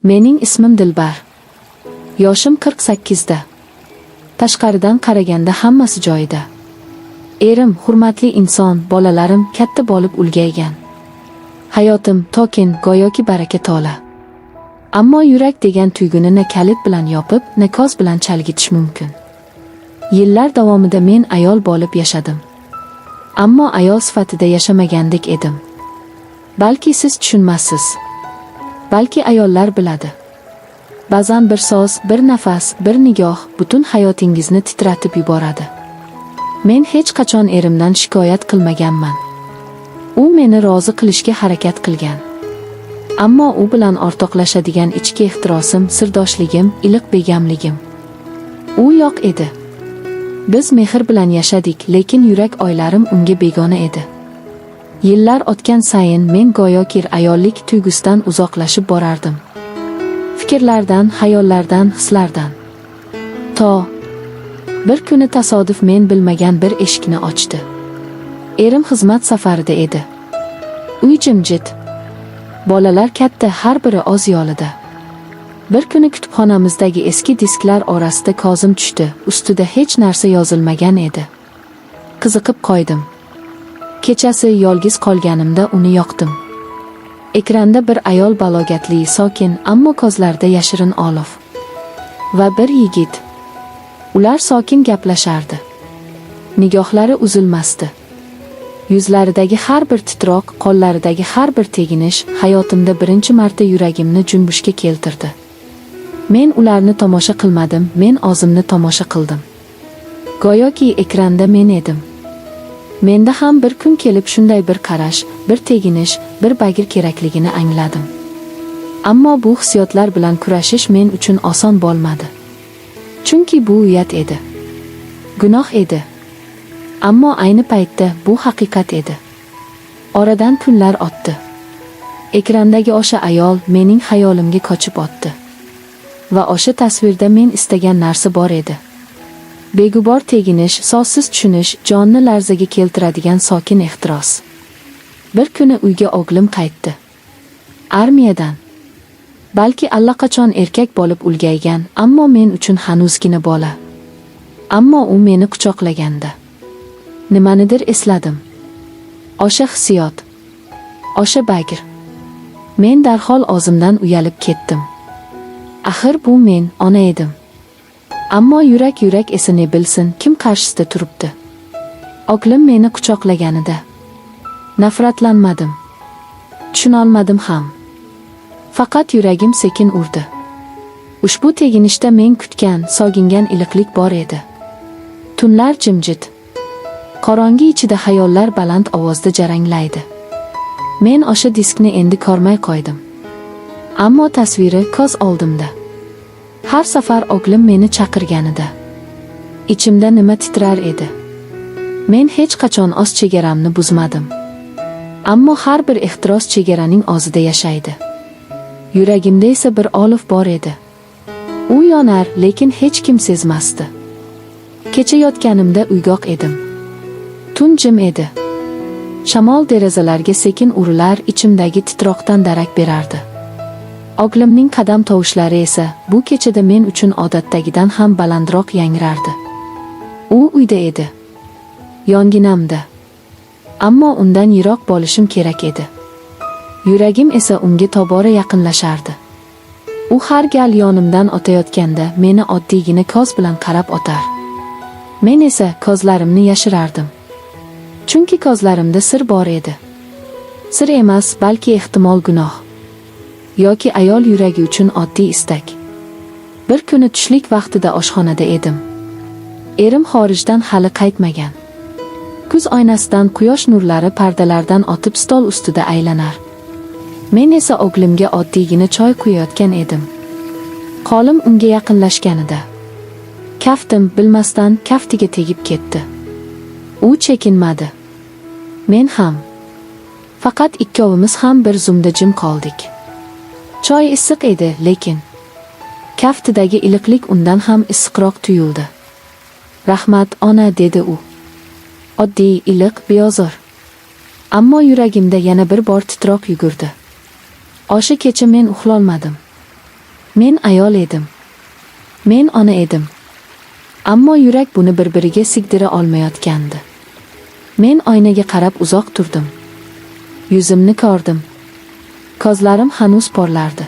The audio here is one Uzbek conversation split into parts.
Mening ismim Dilbar. Yoshim 48 da. Tashqaridan qaraganda hammasi joyida. Erim hurmatli inson, bolalarim katta bo'lib ulgaygan. Hayotim tokin, go'yoki baraka to'la. Ammo yurak degan tuyg'uni na kalit bilan yopib, na ko'z bilan chalgitish mumkin. Yillar davomida men ayol bo'lib yashadim. Ammo ayol sifatida yashamagandek edim. Balki siz tushunmassiz. Balki ayollar biladi. Ba'zan bir so'z, bir nafas, bir nigoh butun hayotingizni titratib yuboradi. Men hech qachon erimdan shikoyat qilmaganman. U meni rozi qilishga harakat qilgan. Ammo u bilan o'rtoqlashadigan ichki ehtirosim, sirdoshligim, iliq begamligim. U yo'q edi. Biz mehr bilan yashadik, lekin yurak oylarim unga begona edi. Yillar o'tgan sayin men go'yoki ayollik tuyg'usidan uzoqlashib borardim. Fikrlardan, xayollardan, hislardan. To bir kuni tasodif men bilmagan bir eshikni ochdi. Erim xizmat safarida edi. Uy jimjit. Bolalar katta, har biri o'z yo'lida. Bir kuni kutubxonamizdagi eski disklar orasida ko'zim tushdi, ustida hech narsa yozilmagan edi. Qiziqib qo'ydim. Kechasi yolg'iz qolganimda uni yoqdim. Ekranda bir ayol balog'atli, sokin, ammo ko'zlarida yashirin olov. Va bir yigit. Ular sokin gaplashardi. Nigohlari uzilmasdi. Yuzlaridagi har bir titroq, qo'llaridagi har bir teginish hayotimda birinchi marta yuragimni junbushga keltirdi. Men ularni tomosha qilmadim, men o'zimni tomosha qildim. Go'yoki ekranda men edim. Menda ham bir kun kelib shunday bir qarash, bir teginish, bir bag'ir kerakligini angladim. Ammo bu hissiyotlar bilan kurashish men uchun oson bo'lmadi. Chunki bu uyat edi. Gunoh edi. Ammo ayni paytda bu haqiqat edi. Oradan kunlar o'tdi. Ekrandagi o'sha ayol mening xayolimga ko'chib o'tdi. Va o'sha tasvirda men istagan narsa bor edi. Beg'ubor teginish, so'zsiz tushunish, jonni larzaga keltiradigan sokin ehtiros. Bir kuni uyga o'g'lim qaytdi. Armiyadan. Balki allaqachon erkak bo'lib ulgaygan, ammo men uchun hanuzgina bola. Ammo u meni quchoqlaganda nimanidir esladim. O'sha hissiyot. O'sha bag'r. Men darhol o'zimdan uyalib ketdim. Axir bu men, ona edim. Ammo yurak esa ne bilsin, kim qarshisida turibdi. O'g'lim meni quchoqlaganida nafratlanmadim. Tushunolmadim ham. Faqat yuragim sekin urdi. Ushbu teginishda men kutgan, sogingan iliqlik bor edi. Tunlar jimjit. Qorong'i ichida xayollar baland ovozda jaranglaydi. Men o'sha diskni endi ko'rmay qo'ydim. Ammo tasviri ko'z oldimda. Har safar o'g'lim meni chaqirganida ichimda nima titrar edi. Men hech qachon o'z chegaramni buzmadim. Ammo har bir ehtiros chegaraning o'zida yashaydi. Yuragimda esa bir olov bor edi. U yonar, lekin hech kim sezmasdi. Kecha yotganimda uyg'oq edim. Tun jim edi. Shamol derazalarga sekin urilar, ichimdagi titroqdan darak berardi. O'g'limning qadam tovushlari esa bu kechada men uchun odatdagidan ham balandroq yangrardi. U uyda edi. Yonginamda. Ammo undan yiroq bo'lishim kerak edi. Yuragim esa unga tobora yaqinlashardi. U har gal yonimdan o'tayotganda meni oddiygina ko'z bilan qarab o'tar. Men esa ko'zlarimni yashirardim. Chunki ko'zlarimda sir bor edi. Sir emas, balki ehtimol gunoh. Yoki ayol yuragi uchun oddiy istak. Bir kuni tushlik vaqtida oshxonada edim. Erim xorijdan hali qaytmagan. Kuz oynasidan quyosh nurlari pardalardan o'tib stol ustida aylanar. Men esa o'g'limga oddiygina choy quyayotgan edim. Qo'lim unga yaqinlashganida kaftim bilmasdan kaftiga tegib ketdi. U chekinmadi. Men ham. Faqat ikkovimiz ham bir zumda jim qoldik. Choy issiq edi, lekin kaftidagi iliqlik undan ham issiqroq tuyuldi. "Rahmat, ona," dedi u. Oddiy, iliq, beozor. Ammo yuragimda yana bir bor titroq yugurdi. O'sha kecha men uxlolmadim. Men ayol edim. Men ona edim. Ammo yurak buni bir-biriga sigdira olmayotgandi. Men oynaga qarab uzoq turdim. Yuzimni ko'rdim. Ko'zlarim hanuz porlardi.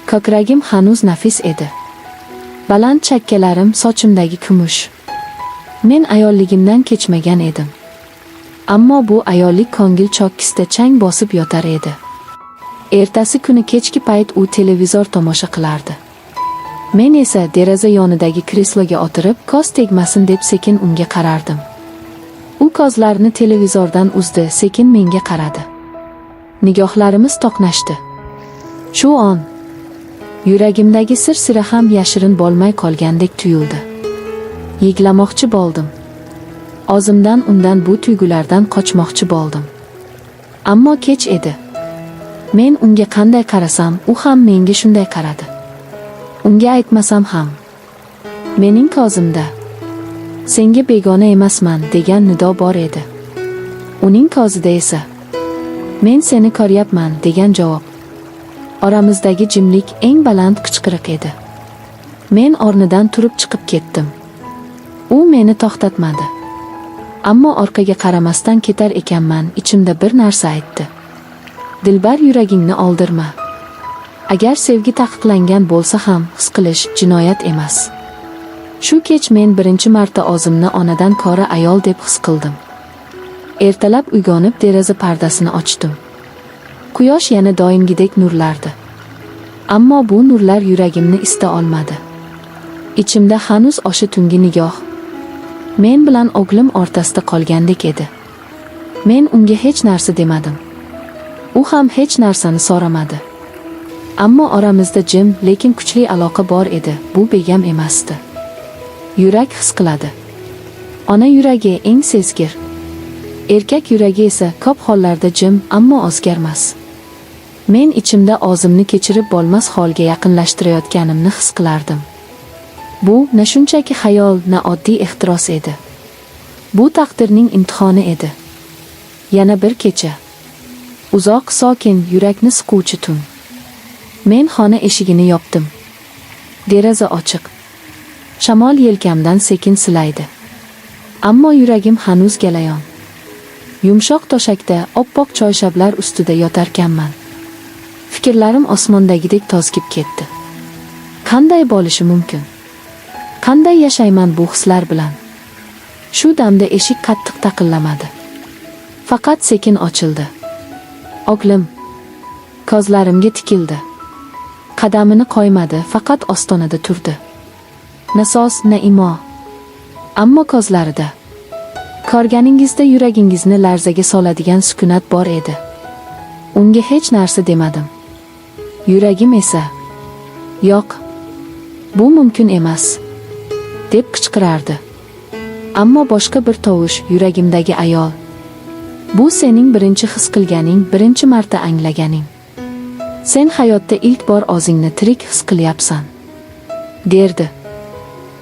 Ko'kragim hanuz nafis edi. Baland chakkalarim, sochimdagi kumush. Men ayolligimdan kechmagan edim. Ammo bu ayollik ko'ngil cho'kkisida chang bosib yotar edi. Ertasi kuni kechki payt u televizor tomosha qilardi. Men esa deraza yonidagi kresloga o'tirib, ko'z tegmasin deb sekin unga qarardim. U ko'zlarini televizordan uzdi, sekin menga qaradi. Nigohlarimiz to'qnashdi. Shu on yuragimdagi sir sira ham yashirin bo'lmay qolgandek tuyuldi. Yig'lamoqchi bo'ldim. O'zimdan, undan, bu tuyg'ulardan qochmoqchi bo'ldim. Ammo kech edi. Men unga qanday qarasam, u ham menga shunday qaradi. Unga aytmasam ham, mening ko'zimda "Senga begona emasman" degan nido bor edi. Uning ko'zida esa "Men seni ko'ryapman" degan javob. Oramizdagi jimlik eng baland qichqiriq edi. Men o'rnidan turib chiqib ketdim. U meni to'xtatmadi. Ammo orqaga qaramasdan ketar ekanman, ichimda bir narsa aytdi: "Dilbar, yuragingni oldirma. Agar sevgi taqiqlangan bo'lsa ham, his qilish jinoyat emas." Shu kech men birinchi marta o'zimni onadan ko'ra ayol deb his qildim. Ertalab uyg'onib deraza pardasini ochdim. Quyosh yana doimgidek nurlardi. Ammo bu nurlar yuragimni isita olmadi. Ichimda hanuz o'sha tungi nigoh men bilan o'g'lim o'rtasida qolgandek edi. Men unga hech narsa demadim. U ham hech narsani so'ramadi. Ammo oramizda jim, lekin kuchli aloqa bor edi. Bu begam emasdi. Yurak his qiladi. Ona yuragi eng sezgir. Erkak yuragi esa ko'p hollarda jim, ammo o'zgarmas. Men ichimda o'zimni kechirib bo'lmas holga yaqinlashtirayotganimni his qilardim. Bu na shunchaki xayol, na oddiy ehtiros edi. Bu taqdirning imtihoni edi. Yana bir kecha. Uzoq, sokin, yurakni siquvchi tun. Men xona eshigini yopdim. Deraza ochiq. Shamol yelkamdan sekin silaydi. Ammo yuragim hanuz galayon. Yumshoq to'shakda, oppoq choyshablar ustida yotarkanman, fikrlarim osmondagidek to'zg'ib ketdi. Qanday bo'lishi mumkin? Qanday yashayman bu hislar bilan? Shu damda eshik qattiq taqillamadi. Faqat sekin ochildi. O'g'lim ko'zlarimga tikildi. Qadamini qo'ymadi, faqat ostonada turdi. Na so'z, na imo. Ammo ko'zlarida ko'rganingizda yuragingizni larzaga soladigan sukunat bor edi. Unga hech narsa demadim. Yuragim esa "Yo'q, bu mumkin emas" deb qichqirardi. Ammo boshqa bir tovush, yuragimdagi ayol: "Bu sening birinchi his qilganing, birinchi marta anglaganing. Sen hayotda ilk bor o'zingni tirik his qilyapsan", derdi.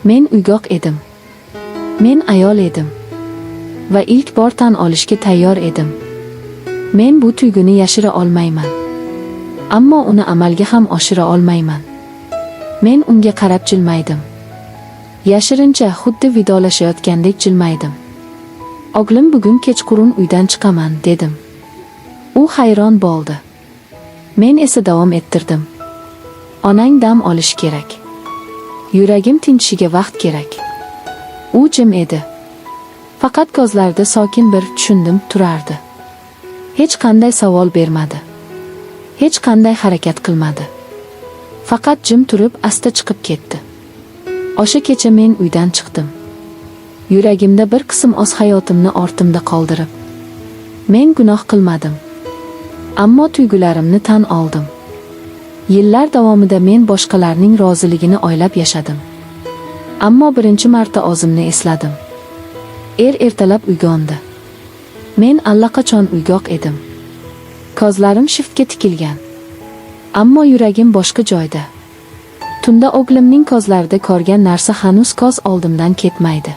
Men uyg'oq edim. Men ayol edim. Va ilk bor tan olishga tayyor edim. Men bu tuyg'uni yashira olmayman. Ammo uni amalga ham oshira olmayman. Men unga qarab jilmaydim. Yashirincha, xuddi vidolashayotgandek jilmaydim. "O'g'lim, bugun kechqurun uydan chiqaman", dedim. U hayron bo'ldi. Men esa davom ettirdim: "Onang dam olishi kerak. Yuragim tinchishiga vaqt kerak." U jim edi. Faqat ko'zlarida sokin bir "tushundim" turardi. Hech qanday savol bermadi. Hech qanday harakat qilmadi. Faqat jim turib, asta chiqib ketdi. O'sha kecha men uydan chiqdim. Yuragimda bir qism o'z hayotimni ortimda qoldirib. Men gunoh qilmadim. Ammo tuyg'ularimni tan oldim. Yillar davomida men boshqalarning roziligini o'ylab yashadim. Ammo birinchi marta o'zimni esladim. Er ertalab uyg'ondi. Men allaqachon uyg'oq edim. Ko'zlarim shiftga tikilgan. Ammo yuragim boshqa joyda. Tunda o'g'limning ko'zlarida ko'rgan narsa hanuz ko'z oldimdan ketmaydi.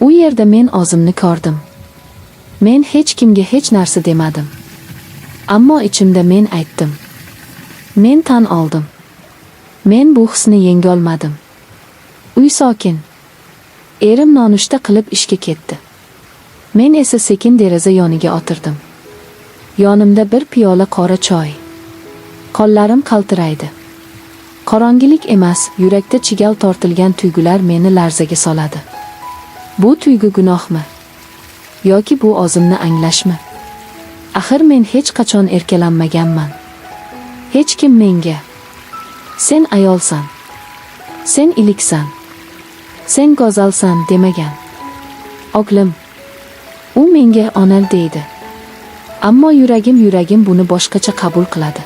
U yerda men o'zimni ko'rdim. Men hech kimga hech narsa demadim. Ammo ichimda men aytdim. Men tan oldim. Men bu hisni yengolmadim. Uy sokin. Erim nonushta qilib ishga ketdi. Men esa sekin deraza yoniga o'tirdim. Yonimda bir piyola qora choy. Qo'llarim qaltiraydi. Qorong'ilik emas, yurakda chigal tortilgan tuyg'ular meni larzaga soladi. Bu tuyg'u gunohmi? Yoki bu o'zimni anglashmi? Axir men hech qachon erkalanmaganman. Hech kim menga: "Sen ayolsan. Sen iliksan. Sen go'zalsan" demagan. O'g'lim. U menga "Onal" deydi. Ammo yuragim buni boshqacha qabul qiladi.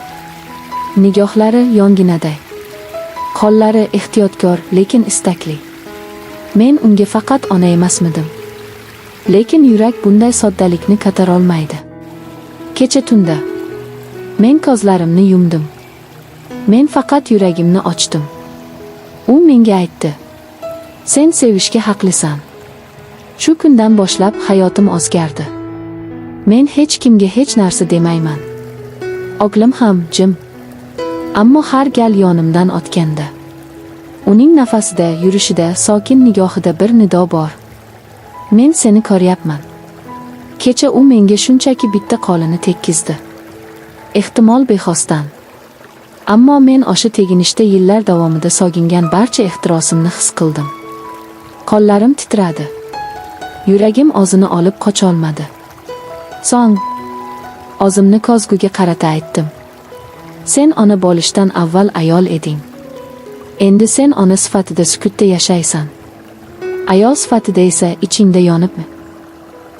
Nigohlari yonginaday. Qo'llari ehtiyotkor, lekin istakli. Men unga faqat ona emasmidim? Lekin yurak bunday soddalikni ko'tarolmaydi. Kecha tunda men ko'zlarimni yumdim. Men faqat yuragimni ochdim. U menga aytdi: "Sen sevishga haqlisan." Shu kundan boshlab hayotim o'zgardi. Men hech kimga hech narsa demayman. O'g'lim ham jim. Ammo har gal yonimdan o'tganda uning nafasida, yurishida, sokin nigohida bir nido bor: "Men seni ko'ryapman." Kecha u menga shunchaki bitta qo'lini tekkizdi. Ehtimol, bexosdan. Ammo men o'sha teginishda yillar davomida sogingan barcha ehtirosimni his qildim. Qo'llarim titradi. Yuragim o'zini olib qocholmadi. So'ng o'zimni ko'zguga qarata aytdim: "Sen ona bo'lishdan avval ayol eding. Endi sen ona sifatida sukutda yashaysan. Ayol sifatida esa ichingda yonibmi?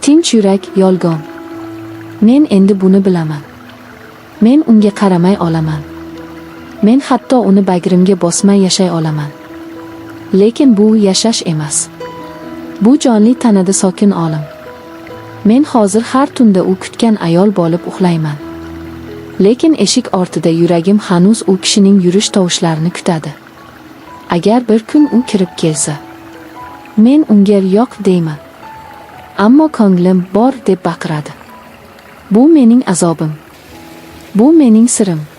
Tinch yurak yolg'on. Men endi buni bilaman. Men unga qaramay olaman. Men hatto uni bag'rimga bosmay yashay olaman. Lekin bu yashash emas. Bu jonli tanada sokin olim. Men hozir har tunda u kutgan ayol bo'lib uxlayman. Lekin eshik ortida yuragim hanuz u kishining yurish tovushlarini kutadi. Agar bir kun u kirib kelsa, men unga yo'q deyman. Ammo ko'nglim bor deb baqiradi. Bu mening azobim. Bu mening sirim."